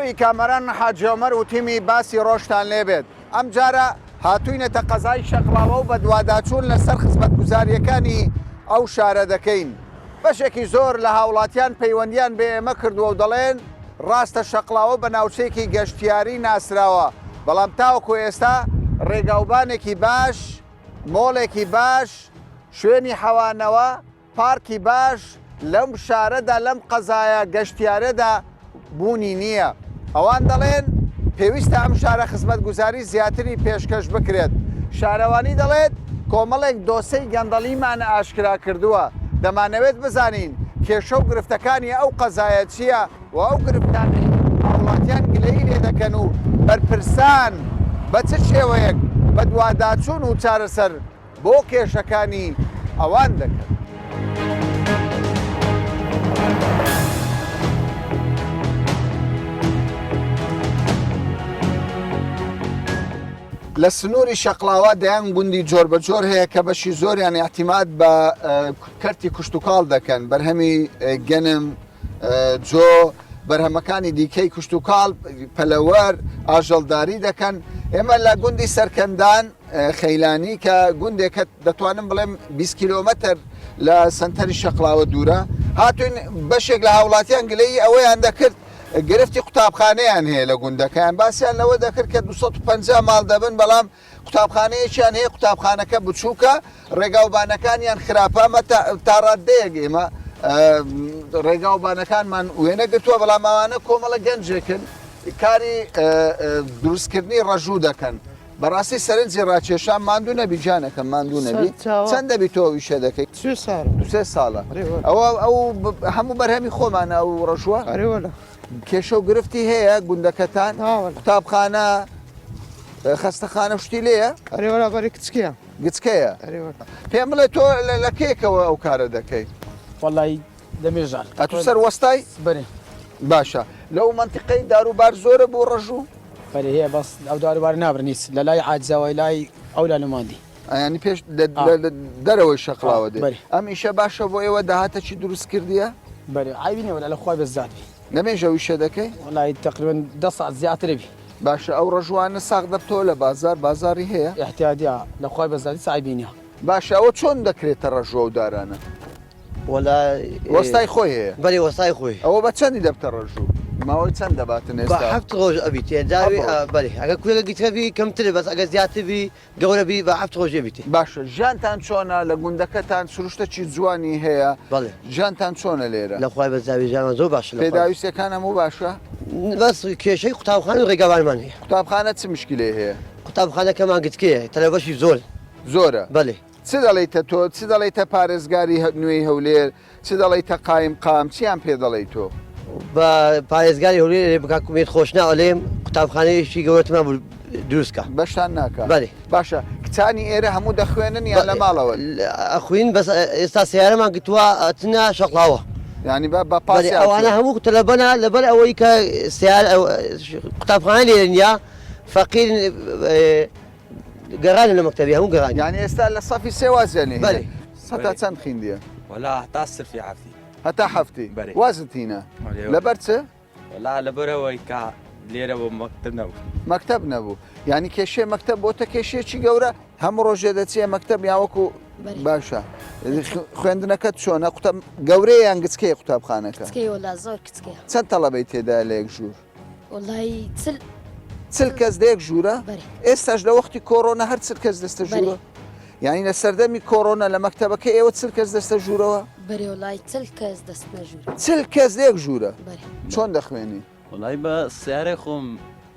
سڵاوی کامەران حاجی عومەر و تیمی باسی ڕۆژتان لێبێت. ئەمجارە هاتووینەتە قەزای شەقڵاوە و بەدواداچوون لەسەر خزمەتگوزارییەکانی ئەو شارە دەکەین. بەشێکی زۆر لە هاوڵاتیان پەیوەندیان بە ئێمە کردووە و دەڵێن ڕاستە شەقڵاوە بە ناوچەیەکی گەشتیاری ناسراوە، بەڵام تاوەکو ئێستا ڕێگاوبانێکی باش، مۆڵێکی باش، شوێنی حەوانەوە، پارکی باش لەم شارەدا لەم قەزایە گەشتیارەدا بوونی نییە. ئەوان دەڵێن پێویستە ئەم شارە خزمەتگوزاری زیاتری پێشکەش بکرێت. شارەوانی دەڵێت کۆمەڵێک دۆسێی گەندەڵیمان ئاشکرا کردووە، دەمانەوێت بزانین کێشە و گرفتەکانی ئەو قەزایە چییە و ئەو گرفتانەی هاوڵاتیان گلەیی لێدەکەن و بەرپرسان بە چ شێوەیەک بەدواداچوون و چارەسەر بۆ کێشەکانی ئەوان دەکەن. لە سنووری شەقڵاوە دەیان گوندی جۆربەجۆر هەیە کە بەشی زۆریان ئیعتیماد بە کەرتی کشتوکاڵ دەکەن، بەرهەمی گەنم، جۆ، بەرهەمەکانی دیکەی کشتوکاڵ، پەلەوەر، ئاژەڵداری دەکەن. ئێمە لە گوندی سەرکەندان خەیلانی کە گوندێکە دەتوانم بڵێم 20 کیلۆمەتر لە سەنتەری شەقڵاوە دوورە، هاتوین بەشێک لە هاوڵاتیان گلەیی ئەوەیان دەکرد گرفتی قوتابخانەیان هەیە لە گوندەکەیان، باسیان لەوە دەکرد کە 250 ماڵ دەبن بەڵام قوتابخانەیەکیان هەیە قوتابخانەکە بچووکە ڕێگاوبانەکانیان خراپە ئەمە تاڕاددەیەک ئێمە ڕێگاوبانەکانمان وێنە گرتووە بەڵام ئەوانە کۆمەڵە گەنجێکن کاری دروستکردنی ڕەژوو دەکەن بەڕاستی سەرنجی ڕاکێشام ماندوو نەبی گیانەکەم ماندوو نەبی چەند دەبی تۆ ئیشە دەکەی سێ ساڵە ئەوە ئەو هەموو بەرهەمی خۆمانە ئەو ڕەژووە کێشە و گرفتی هەیە گوندەکەتان قوتابخانە خەستەخانە شتی لێیە؟ ئەرێ وەلا بەرێ کچکەیە. گچکەیە؟ ئەرێ وەلا. پێم بڵێ تۆ لە کەیەکەوە ئەو کارە دەکەی؟ وەڵی لەمێژە. ئەتوو سەر وەستای؟ بەرێ. باشە لەو مەنتیقەی داروبار زۆرە بۆ ڕەژوو؟ بەرێ هەیە بەس ئەو داروبار نابرن هیچ لە لای عاجزەوە لای ئەو لا لەماندی. یانی پێش دەرەوەی شەقڵاوە دێ. ئەم ئیشە باشە بۆ ئێوە داهاتەکی دروست کردیە؟ بەرێ عەیبی نیە وەلا لە خوای بەززاد بی. لەمێژە ئەو ئیشە دەکەی؟ وەڵای تەقریبەن دە ساڵ زیاترە بی. باشە ئەو ڕەژوانە ساغ دەبتەوە لە بازار بازاری هەیە؟ ئیحتیادیە لە خوای بەززادی سەعی نیە. باشە ئەوە چۆن دەکرێتە ڕەژوو ئەو دارانە؟ وەلا وەستای خۆی هەیە؟ بەرێ وەستای خۆی. ئەوە بە چەندی دەبتە ڕەژوو؟ ماوەی چەند دەباتن ئێستا؟ بە حەفت ڕۆژ ئەبیتێ جاوی بەرێ ئەگەر کوێرە گچکە بی کەمترە بەس ئەگەر زیاتر بی گەورە بی بە حەفت ڕۆژێ بیتێ. باشە ژیانتان چۆنە لە گوندەکەتان سروشتەکی جوانی هەیە بەڵێ. ژیانتان چۆنە لێرە؟ لە خوای بەزاوی ژیانمان زۆر باشە لە خوای. پێداویستیەکان هەموو باشە؟ بەس کێشەی قوتابخانە و ڕێگاوانمان هەیە. قوتابخانە چ مشکیلەی هەیە؟ قوتابخانەکەمان گچکەیە تەلەبەشی زۆر. زۆرە؟ بەلێ. چ دەڵێیتە تۆ چ دەڵێیتە پارێزگاری نوێی هەولێر چ دەڵێیتە قایمقام چیان پێ دەڵێی تۆ؟ بە پارێزگاری هەولێر ئەرێ بکاک ئومێد خۆشناو ئەلێم قوتابخانەیەکی گەورەتمان بۆ دروست کا. بەشتان ناکا؟ بەلێ. باشە کچانی ئێرە هەموو دەخوێنن یان لە ماڵەوەن؟ ئەخوین بەس ئێستا سەیارەمان گرتووە ئەچنە شەقڵاوە. یانی بە بە پاس بەلێ ئەوانە هەموو تەلەبەنە لەبەر ئەوەی کە سەیارە قوتابخانە لێرە نییە فەقیرن گەڕانە لە مەکتەبی هەموو گەڕان. یانی ئێستا لە سەفی سێ وازیان لێ بەلێ. هەتا چەند خیندیە؟ وەلا هەتا سرفی حەفتی. هەتا حەفتی؟ بەرێ. وازت هینا؟ لەبەر چ؟ وەلا لەبەرەوەی کە لێرە بۆ مەکتەب نەبوو. مەکتەب نەبوو. یانی کێشەی مەکتەب بۆتە کێشەیەکی گەورە؟ هەموو ڕۆژێ دەچیە مەکتەب یان وەکو باشە خوێندنەکەت چۆنە قوتە گەورەیە یان گچکەیە قوتابخانەکە؟ کچکەیە وەلا زۆر کچکەیە. چەند تەڵەبەی تێدایە لە یەک ژوور؟ وەڵی چل چل کەس لە یەک ژوورە ئێستاش لە وەختی کۆرۆنا هەر چل کەس دەستە ژوورە یعنی لە سەردەمی کۆرۆنا لە مەکتەبەکە ئێوە چل کەس دەستە ژوورەوە بەرێ وڵی چل کەس دەستنە ژوور چل کەس لە یەک ژوورە چۆن دەخوێنی وڵی بە سیارەی خۆم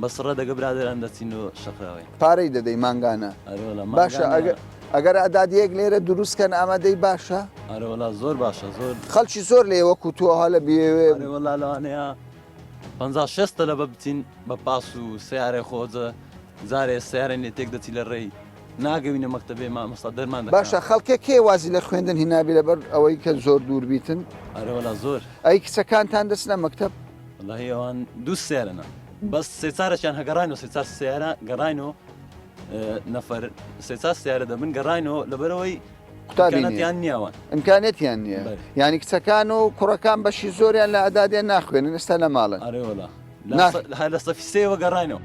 بە سڕە دەگە برادران دەچین و شەقراوی پارەی دەدەی مانگانە باشە ئەگەر ئەگەر ئەدادیەک لێرە دروستکەن ئامادەی باشە ئەرەوەلا زۆر باشە زۆر خەڵکی زۆر لێ وەکو تۆ هەلە بێوێ وەلا لەوانەیە 50 شێست تەلەبە بچین بە پاس و سەیارەی خۆجە جارێ سەیارە نێ تێک دەچی لە ڕێی ناگەوینە مەکتەبێ مامۆستا دەرمان دەکا. باشە خەڵکێ کێ وازی لە خوێندن هینابی لەبەر ئەوەی کە زۆر دوور بیتن؟ ئەرێ وەلا زۆر. ئەی کچەکانتان دەچنە مەکتەب؟ وەڵاهی ئەوان دوو سەیارەنە بەس سێ چارەکیان هەگەڕاینەوە سێ چار سەیارە گەڕاینەوە نەفەر سێ چار سەیارە دەبن گەڕاینەوە لەبەرەوەی قوتابی ئیمکاناتیان نییە ئەوان. ئیمکانیەتیان نییە بەلێ. یانی کچەکان و کوڕەکان بەشی زۆریان لە ئەدادیان ناخوێنن ئێستا لە ماڵن. ئەرێ وەلا. لە سەفی سێوە گەڕاینەوە.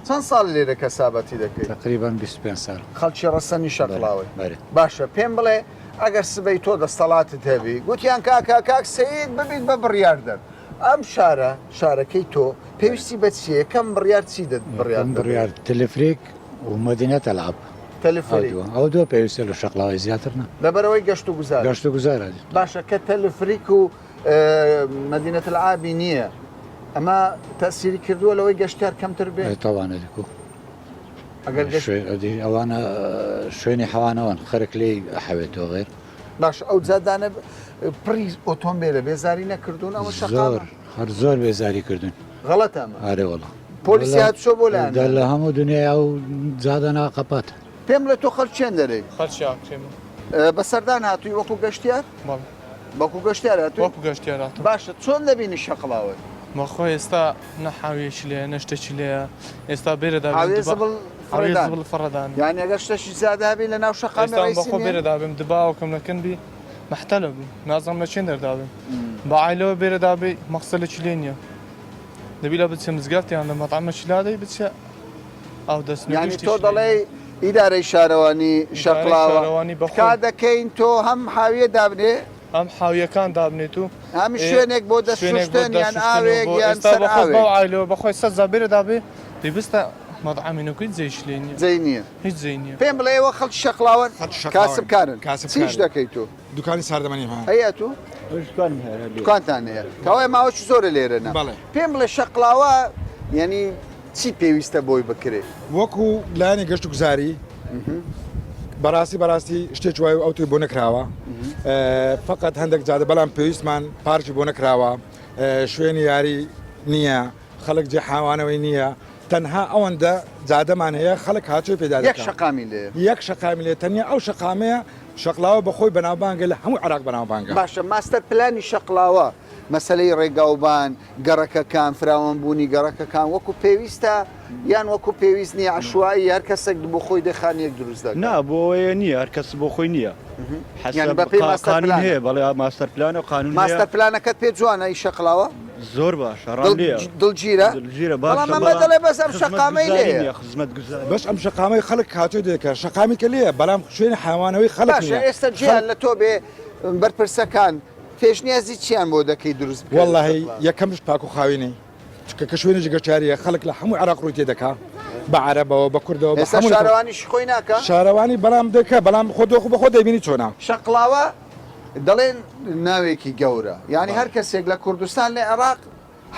چەند ساڵ لێرە کەسابەتی دەکەی؟ تقریبا 25 ساڵ. خەڵکی ڕەسەنی شەقڵاوەی؟ باشە پێم بڵێ ئەگەر سبەی تۆ دەستەڵاتت هەبی گوتیان کاکە کاک سەید ببیت بە بڕیاردەر ئەم شارە شارەکەی تۆ پێویستی بە چییە یەکەم بڕیار چی دەت بڕیار یەکەم بڕیار تەلەفریک و مەدینەت ئەلعاب تەلەفریک ئەو دووە پێویستە لە شەقڵاوەی زیاتر نا لەبەرئەوەی گەشت و گوزارە گەشت و گوزارە باشە کە تەلەفریک و مەدینەت ئەلعابی نییە ئەمە تەسیری کردووە لەوەی گەشتیار کەمتر بێ تاوانە دیکو ئەگەر ئەوانە شوێنی حەوانەوەن خەرک لێی ئەحەوێتەوە غێر. باش ئەو جادانە پڕی ئۆتۆمبێلە بێزاری نەکردوون ئەوە شەقامە؟ زۆر هەر زۆر بێزاری کردوون. غەڵەتە ئەمە. ئەرێ وەڵا. پۆلیسی هاتوچۆ بۆ لایان نایە؟ لە هەموو دنیای ئەو جادەنا قەپاتە. پێم بڵێ تۆ خەڵکی چێن دەرێی؟ خەڵکی ئاکرێمم. بە سەردان هاتووی وەکوو گەشتیار؟ بەڵێ. وەکوو گەشتیار هاتووی؟ وەکوو گەشتیار هاتووم. باشە چۆن دەبینی شەقڵاوەی؟ بەخوا ئێستا نە حاویەکی لێیە نە شتێکی لێیە ئێستا بێرەدا بێم حاویە دبا زبڵ حاویە فڕێدان زبڵ فڕێدان یانی ئەگەر شتەشی زیادە هەبی لە ناو شەقامی ئێستا ڕەئیسی بەخۆ نییە؟ بێرەدا بێم دباوەکەم لە کن بی مەحتەلە بووم نازانم لە چێن دەردا بێم بە عایلەوە بێرەدا بێ مەخسەلەکی لێ نییە دەبی لە بچێ مزگەفت یان لە مەتعەمەکی لادەی بچێ ئاو دەست نوێ یانی تۆ شتێکی لێ نییە. دەڵێی ئیدارەی شارەوانی ئیدارەی شەقڵاوە شارەوانی بەخۆی تکا دەکەین تۆ هەم حاویە دابنێ هەم حاویەکان دابنێت و هەم شوێنێک بۆ دەست شوشتن یان ئاوێک یان سەر ئاوێک. بەو عایلەوە بەخۆی سەد جار بێرە دابێ پێویستە مەتعەمی نەکو هیچ جێیشی لێ نییە. جێی نییە. هیچ جێی نییە. پێم بڵێ ئێوە خەڵکی شەقڵاوەن؟ کاسبکارن. چیش دەکەی تۆ؟ دوکانی ساردەمەنیم هەیە. هەیە ئەتوو؟ دوکانم هەیە. دوکانتان هەیە. کەوایە ماوەکی زۆرە لێرە نا؟ بەڵێ. پێم بڵێ شەقڵاوە یانی چی پێویستە بۆی بکرێ؟ وەکو لایەنی گەشت و گوزاری بەڕاستی بەڕاستی شتێکی وای ئەو توی بۆ نەکراوە فقط هەندێک جادە بەڵام پێویستمان پارکی بۆ نەکراوە شوێنی یاری نییە خەڵک جێ حاوانەوەی نییە تەنها ئەوەندە جادەمان هەیە خەڵک هاچۆی پێدا یەک شەقامی لێ یەک شەقامی لێ تەنیا ئەو شەقامەیە شەقلاوە بەخۆی بەناوبانگە لە هەموو عراق بەناوبانگە باشە ماستەر پلانی شەقلاوە مەسەلەی ڕێگاوبان، گەڕەکەکان، فراوانبوونی گەڕەکەکان وەکو پێویستە یان وەکو پێویست نییە عەشوایی هەر کەسێک بۆ خۆی دێ خانییەک دروست دەکات؟ نا بۆ ئەوەیە نییە هەر کەس بۆ خۆی نییە یانی بە پێی ماستەر قانون پلانە. هەیە بەڵێ ماستەر پلانە و قانون هەیە. ماستەر پلانەکەت پێ جوانە ئی شەقڵاوە؟ زۆر باشە ڕام لێیە. دڵگیرە؟ دڵگیرە باشە بەڵام ئەمە دەڵێ بەس ئەم شەقامەی خزمەتگوزاری لێیە. نییە خزمەتگوزاری. بەس ئەم شەقامەی خەڵک هاتووە دێکە شەقامی کە لێیە بەڵام شوێنی حەوانەوەی خەڵک باشە نییە. ئێستا جیان لە تۆ بێ بەرپرسەکان پێشنیازی چیان بۆ دەکەی دروست بکەن؟ وەڵاهی یەکەم شت پاک و خاوێنی چونکە کە شوێنێکی گەشتیاریە خەڵک لە هەموو عێراق ڕووی تێدەکا بە عەرەبەوە بە کوردەوە بە ئێستا هەموو نەتەوە. شارەوانیش خۆی ناکا؟ شارەوانی بەڵام دەکا بەڵام خۆ دۆخ بە خۆ دەیبینی چۆنە. شەقڵاوە دەڵێن ناوێکی گەورە یانی هەر کەسێک لە کوردستان لە عێراق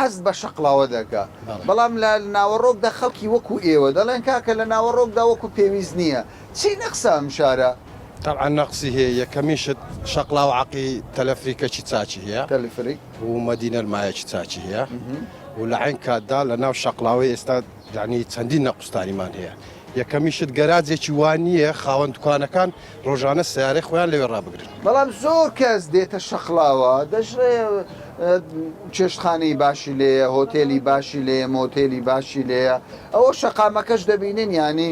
هەست بە شەقڵاوە دەکا بەڵام لە ناوەڕۆکدا خەڵکی وەکو ئێوە دەڵێن کاکە لە ناوەڕۆکدا وەکو پێویست نییە چی نەقسە ئەم شارە؟ تەبعەن نەقسی هەیە یەکەمین شت شەقڵاوە عەقی تەلەفریکەکی چاکی هەیە تەلەفریک و مەدینەل مایەکی چاکی هەیە و لە عەین کاتدا لە ناو شەقڵاوەی ئێستا یانی چەندین نەقوستانیمان هەیە یەکەمین شت گەراجێکی وا نییە خاوەن دوکانەکان ڕۆژانە سەیارەی خۆیان لەوێ ڕابگرن. بەڵام زۆر کەس دێتە شەقڵاوە دەشڵێ چێشتخانەی باشی لێیە، هۆتێلی باشی لێیە، مۆتێلی باشی لێیە، ئەوە شەقامەکەش دەبینن یانی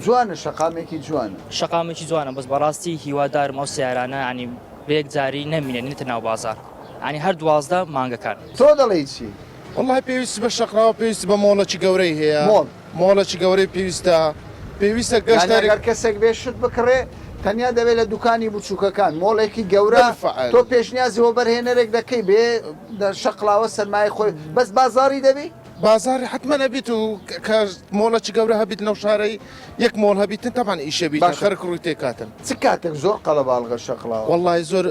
جوانە شەقامێکی جوانە. شەقامێکی جوانە بەس بەڕاستی هیوادارم ئەو سەیارانە یانی بەیەکجاری نەمینێن نێتە ناو بازاڕ یانی هەر 12 مانگەکان. تۆ دەڵێی چی؟ وەڵاهی پێویستی بە شەقڵاوە پێویستی بە مۆڵێکی گەورەی هەیە مۆڵ. مۆڵێکی گەورەی پێویستە پێویستە یانی گەشتاری ئەگەر کەسێک بێ شت بکڕێ تەنیا دەبێ لە دوکانی بچووکەکان مۆڵێکی گەورە بالفعل. تۆ پێشنیازی وەبەرهێنەرێک دەکەی بێ لە شەقڵاوە سەرمایەی خۆی بەس بازاڕی دەبی؟ بازاڕی حەتمەن ئەبیت و کە مۆڵێکی گەورە هەبیت لەو شارەی یەک مۆڵ هەبیتن تەبعەن ئیشە بیتن باشە. خەرک ڕووی تێکاتن. چ کاتێک زۆر قەڵەباڵغە شەقڵاوە؟ وەڵاهی زۆر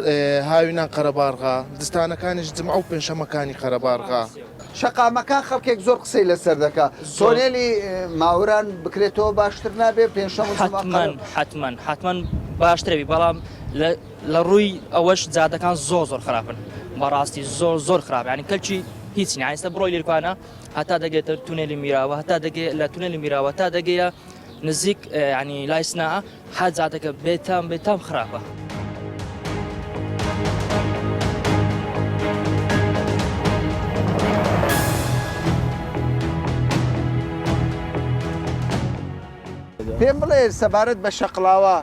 هاوینان قەرەباڵغە زستانەکانیش جمعە و پێنجشەمەکانی قەرەباڵغە. شەقامەکان خەڵکێک زۆر قسەی لەسەر دەکا تۆنێلی ماوران بکرێتەوە باشتر نابێ پێنجشەم و جومعە حەتمەن حەتمەن حەتمەن باشترە بی بەڵام لە ڕووی ئەوەش جادەکان زۆر زۆر خراپن بەڕاستی زۆر زۆر خراپ ینی کەلکی هیچ نیە ئێستا بڕۆی لێرکانە هەتا دەگێتە تونێلی میراوە هەتا دەگێ لە تونێلی میراوە تا دەگەیە نزیک ینی لای سنا هەر جادەکە بێتام بێتام خراپە. پێم بڵێ سەبارەت بە شەقڵاوە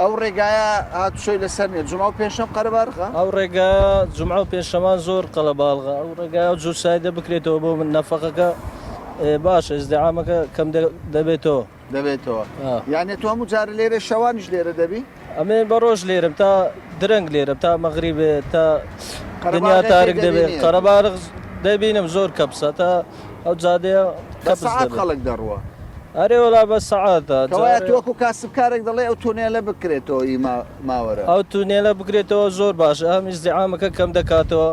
ئەو ڕێگایە هاتوچۆی لەسەر نیە جومعە و پێنجشەم قەرەباڵغە؟ ئەو ڕێگایە جومعە و پێنجشەمان زۆر قەڵەباڵغە ئەو ڕێگایە ئەو جوو سایدە بکرێتەوە بۆ من نەفەقەکە باشە ئیزدیحامەکە کەم دەبێتەوە. دەبێتەوە یانێ تۆ هەموو جارە لێرە شەوانیش لێرە دەبی؟ ئەمێ بە ڕۆژ لێرم تا درەنگ لێرم تا مەغریبێ تا دنیا تارک دەبێت قەرەباڵغ دەبینم زۆر کەپسە تا ئەو جادەیە کەپس سەعات خەڵک دەڕوە. ئەرێ وەڵا بە سەعاتە. کەوایە تۆ وەکو کاسبکارێک دەڵێی ئەو تونێلە بکرێتەوە ئی ماوەرە. ئەو تونێلە بکرێتەوە زۆر باشە هەم ئیزدیحامەکە کەم دەکاتەوە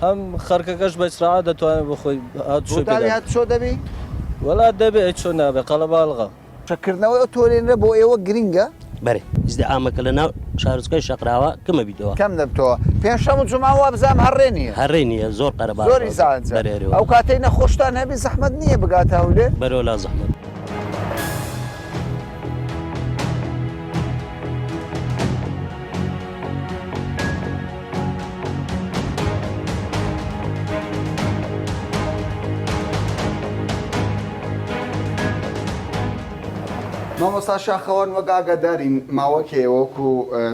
هەم خەرکەکەش بە ئیسراعات دەتوانێت بۆ خۆی هاتوچۆی پێدا. ڕووداوی هاتوچۆ دەبی؟ وەڵا دەبێ ئەی چۆن نابێ قەڵەباڵغە. چەککردنەوەی ئەو تۆرێنرە بۆ ئێوە گرنگە؟ بەرێ ئیزدیحامەکە لە ناو شارۆچکەی شەقراوە کەمە بیتەوە. کەم دەبتەوە. پێنجشەم و جومعە وابزانم هەر ڕێ نییە. هەر ڕێ نییە زۆر قەرەباڵغە. زۆری زانجە. بەرێ ئەرێ وەڵا. ئەو کاتەی نەخۆشتان هەبی زەحمەت نییە بگاتە هەولێر؟ بەرێ وەڵا زەحمەت. مامۆستا شاخەوان وەک ئاگادارین ماوەکێ وەکو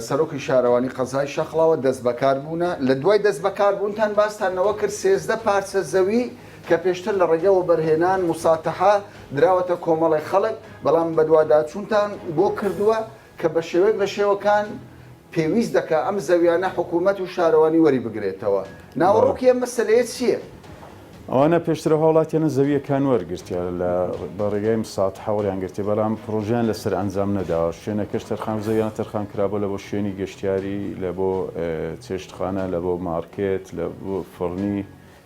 سەرۆکی شارەوانی قەزای شەقڵاوە دەستبەکار بوونە، لە دوای دەستبەکاربوونتان باستان لەوە کرد 13 پارچە زەوی کە پێشتر لە ڕێگەی وەبەرهێنان، موساتەحە، دراوەتە کۆمەڵێک خەڵک، بەڵام بەدواداچوونتان بۆ کردووە کە بە شێوەیەک لە شێوەکان پێویست دەکا ئەم زەویانە حکوومەت و شارەوانی وەری بگرێتەوە. ناوەڕۆکی ئەم مەسەلەیە چییە؟ ئەوانە پێشتر ئەو هاوڵاتیانە زەوییەکان وەرگرتیە لە بە ڕێگای مساتحە وەریان گرتیە بەڵام پڕۆژەیان لەسەر ئەنجام نەداوە شوێنەکەش تەرخان زەویانە تەرخان کرابوو لە بۆ شوێنی گەشتیاری لە بۆ چێشتخانە لە بۆ مارکێت لە بۆ فڕنی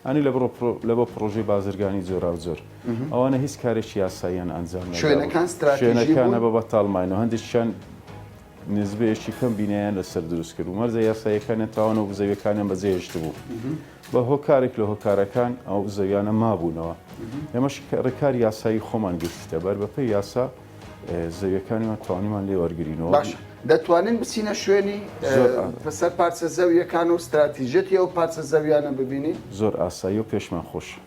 یانی لە بڕۆ لە بۆ پڕۆژەی بازرگانی جۆراوجۆر ئەوانە هیچ کارێکی یاساییان ئەنجام نەدابوو شوێنەکان ستراتیژی بوون؟ شوێنەکانە بە بەتاڵ ماینەوە هەندێکیان نسبەیەکی کەم بینایان لەسەر دروست کردبوو مەرجە یاساییەکانیان تەواو نەبوو زەویەکانیان بەجێهێشتبوو بە هۆکارێک لە هۆکارەکان ئەو زەویانە مابوونەوە ئێمەش ڕێکاری یاسایی خۆمان گرتیتە بەر بەپێی یاسا زەویەکانیمان توانیمان لێ وەرگرینەوە. باشە دەتوانین بچینە شوێنی سەر پارچە زەویەکان و ستراتیژیەتی ئەو پارچە زەویانە ببینین؟ زۆر ئاسایی و پێشمان خۆشە.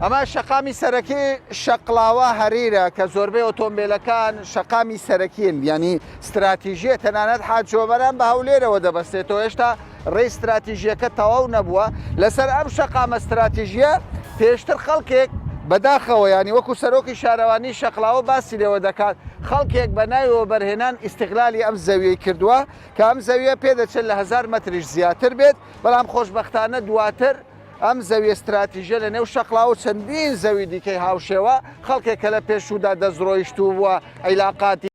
ئەمە شەقامی سەرەکی شەقڵاوە هەریرە کە زۆربەی ئۆتۆمبیلەکان شەقامی سەرەکین یعنی ستراتیژیە تەنانەت حاجۆمەران بە هەولێرەوە دەبەستێتەوە هێشتا ڕێی ستراتیژیەکە تەواو نەبووە لەسەر ئەم شەقامە ستراتیژیە پێشتر خەڵکێک بەداخەوە ینی وەکو سەرۆکی شارەوانی شەقلاوە باسی لێوە دەکات خەڵکێک بە ناوی وەبەرهێنان ئیستغلالی ئەم زەویەی کردووە کە ئەم زەویە پێدەچێت لە هەزار مەتریش زیاتر بێت بەڵام خۆشبەختانە دواتر ئەم زەویە ستراتیژە لە نێو شەقڵاوە و چەندین زەوی دیکەی هاوشێوە خەڵکێک کە لە پێشوودا دەستڕۆیشتوو بووە عیلاقاتی.